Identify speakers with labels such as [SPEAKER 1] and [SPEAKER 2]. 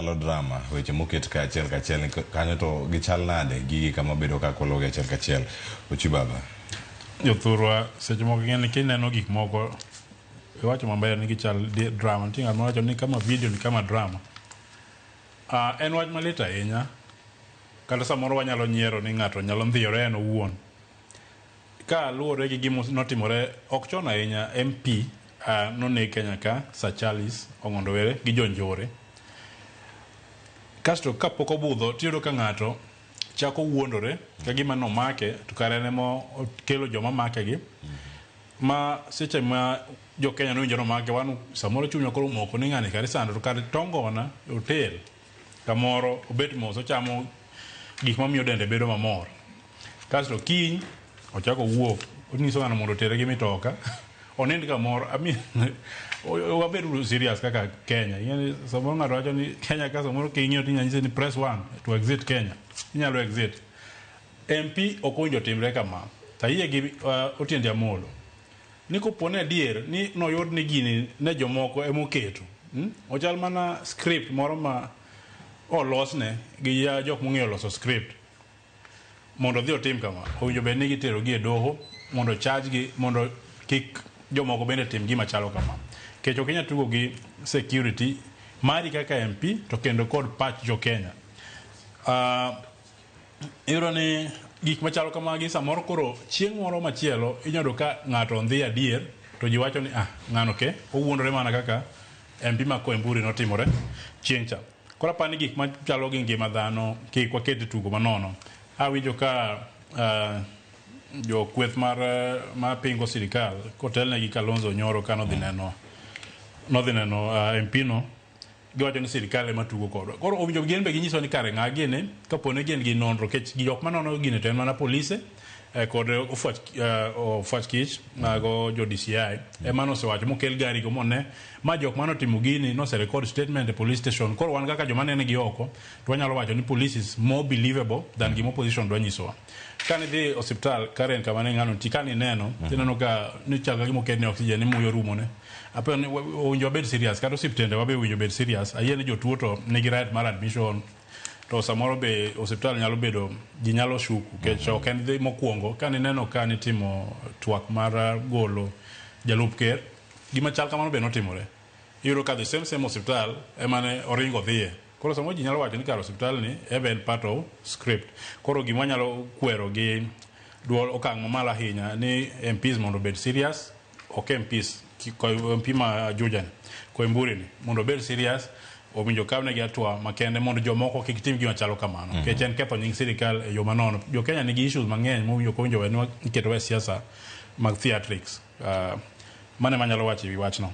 [SPEAKER 1] Chalo drama, weche moket ka achiel kachiel ni kanyo to gichal nade gigi kama bedo ka kologi achiel kachiel. Ochi baba.
[SPEAKER 2] Jothurwa seche moko ing'e ni kineno gik moko iwacho maber ni gichal drama. Nitie ng'at mawacho ni kama video ni kama drama. En wach malit ahinya. Kata samoro wanyalo nyiero ni ng'ato nyalo ndhiyore en owuon. Ka luwore gi gima notimore ok chon ahinya MP noneg Kenya ka Sir Charles Ong'ondo Were gi jonjore. Kasto kapok obudho tiyudo ka ng'ato chako wuondore ka gima nomake to kare en ema okelo joma make gi. Ma seche ma jo Kenya nowinjo nomake wan samoro chunywa koro omoko ni ng'ani kare isando to kare tongona e hotel kamoro obet mos ochamo gik mamiyo dende bedo mamor. Kasto kiny ochako owuok onyiso ng'ano mondo otere gi mitoka onind kamoro. I mean, wabed uru serious kaka Kenya. Ing'e samoro ng'ato wacho ni Kenya ka samoro king'iyo tinya nyisi ni press one to exit Kenya. Inyalo exit. MP ok owinjo timre kama. Tayie gi Otiende Amolo ni kopo ni adier ni noyud ni gini ne jomoko emoketo. Ochal mana script moro ma olosne gi jok mong'eyo loso script. Mondo odhi otim kama, owinjo bed ni gitero gi e doho mondo charge gi mondo kik jomoko bende tim gima chalo kama. Nikech ok inyal tugo gi security mari kaka MP to kendo kod pach jo Kenya. Iyudo ni gik machalo kamagi samoro koro chieng' moro machielo inyalo yudo ka ng'ato ondhi adier to ji wacho ni ah ng'ano ke owuondore mana kaka MP ma Koimburi notimore chieng' cha. Koro apani gik machalo gi ngima dhano kik waket e tugo manono. Awinjo ka jo kweth mar mapingo sirikal kotelne gi Kalonzo Nyoro ka nodhi neno nodhi neno MP no giwacho ni sirikal ema tugo kodwa. Koro owinjo gin be ginyiso ni kare ng'a gini kapo ni gin gi nonro nikech jok manono gini to en mana polise kod ofwach kich mago jo DCI ema nosewacho mokel gari go mone ma jok manotimo gini nose record statement e police station. Koro wan kaka joma nene gi oko to wanyalo wacho ni police is more believable than gima opposition dwa nyisowa. Kane idhi osiptal Karen kama ne ng'ano nitie kane ineno tineno ka nichal ka gima oketne oxygen ni muya orumone. Apenjo ni owinjo wabed serious kata osiptende wa be owinjo bed serious. Ayie ni jotuo to nigi right mar admission to samoro be osiptal nyalo bedo ji nyalo shuku nikech ok en dhi mokwongo kane ineno ka nitimo twak mar golo jalup ker gima chal kamano be notimore. Iyudo ka the same same osiptal ema ne oringo dhiye. Koro samoro ji nyalo wacho ni kar osiptal ni ebe en part of script. Koro gima wanyalo kwero gi duol okang' mamalo ahinya ni MPs mondo obed serious ok MPs MP ma Juja ni Koimburi ni mondo obed serious owinjo kawnegi hatua makende mondo jomoko kik tim gima chalo kamano nikech en ketho nying sirikal e yo manono. Jo Kenya nigi issues mang'eny mowinjo ok owinjo wed ni iketowa e siasa mag theatrics. Mano ema anyalo wacho e wi wachno.